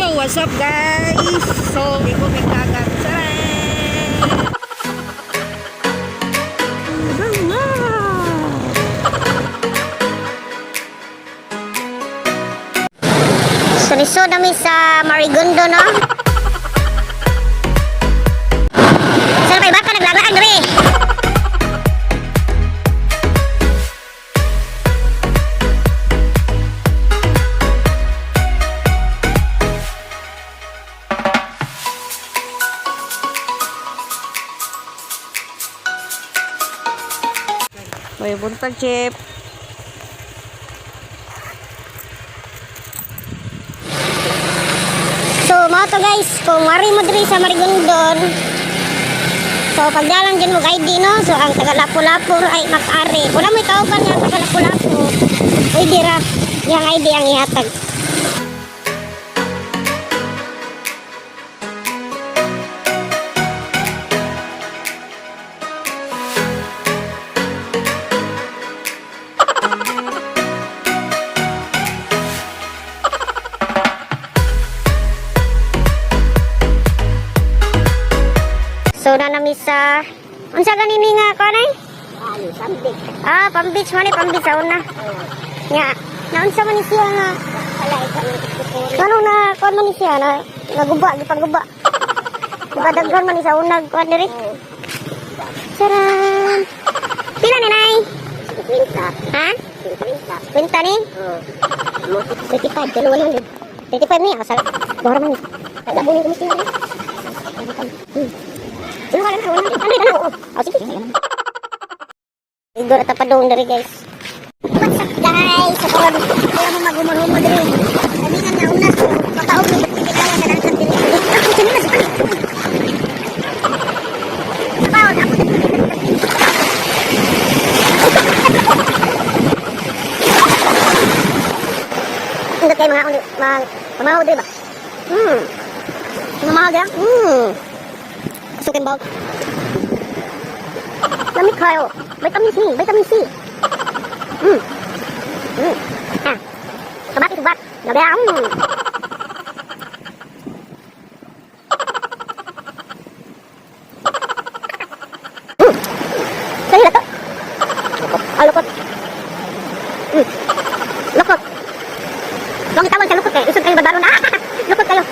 What's up, guys? So, iko may dagat. Charan! So niso nami sa Marigundo, no? Sa may baka naglaglaag diri. May buntag, Chip. So mao to, guys, kung mari mo diri sa Marigondon. So pagdalan din mo ID, no? So ang taga Lapu-Lapu ay makari. Wala mo'y kauban nga taga Lapu-Lapu. Pwede ra yang ID ang ihatag. So na nami sa unsa gani ni nga kuan ay? Ah, pambits man ni, pambits sa una. Nya, naunsa man ni siya nga ano na kuan man ni siya na naguba, gipaguba. Diba daghan man ni sa unag kuan diri? Saran. Pila ni, nay? 50. Ha? 50. 50 ni? Oo. 35 kilo 100. 35 ni, asal. Bora man ni. Tagabunin ko siya. Sino ka lang? 100 na. Oo. Oh, sige. Igor at padong diri, guys. What's up, guys? So karon kaya mo maghumon-humon diri. Kami nga una so makaog ni kaya na lang diri. Ako sino na si Paon ako. Hindi kayo mga mga pamahaw diri ba? Mamahaw diri? Sukin ba? Lamig kayo. Vitamin C, vitamin C. Ah. Kamatis ubat. Gabi ah. Sa'yo na to. Ah, lukot. Lukot. Huwag itawag sa lukot kayo. Isod kayo babaro na. Lukot kayo.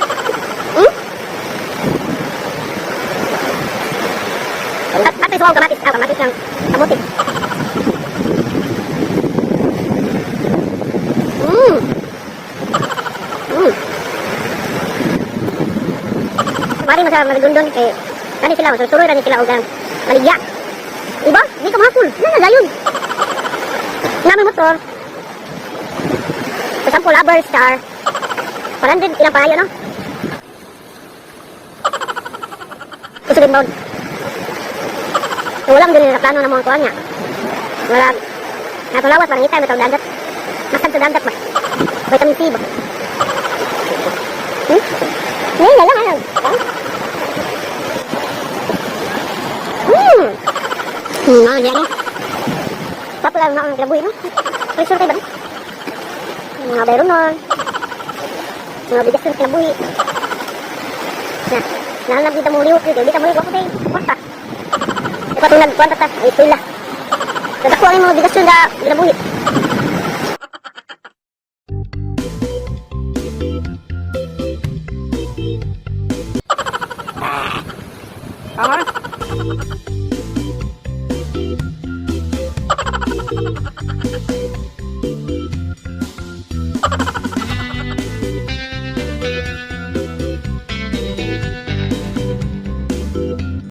At ate, suwaw, kamatis. Ah, kamatis lang. Kamuti. Mari mo sa Marigondon kay kani sila masusuroy ra ni sila og ang maligya. Iba, di ka mahakul. Na na gayon. Nami motor. Sa sample Aber Star. 100 ilang payo, no? Usugin baon. So, wala man na plano na mga kuan niya. Wala. Natulawas parang ngita bitaw dagat. Masag sa dagat ba? Vitamin C ba? Ngayon na lang, ano? Hmm. Ano yan, eh? Papala na ang kinabuhi, no? Pressure kayo ba, no? Mga bayro nun. Mga bigas ng kinabuhi. Na, nahanap dito mo liwat dito. Dito mo liwat ako tayo. Kwarta. Ipatong nagkwanta ta. Ay, pila. Dadako ang mga bigas yun na kinabuhi. Tama?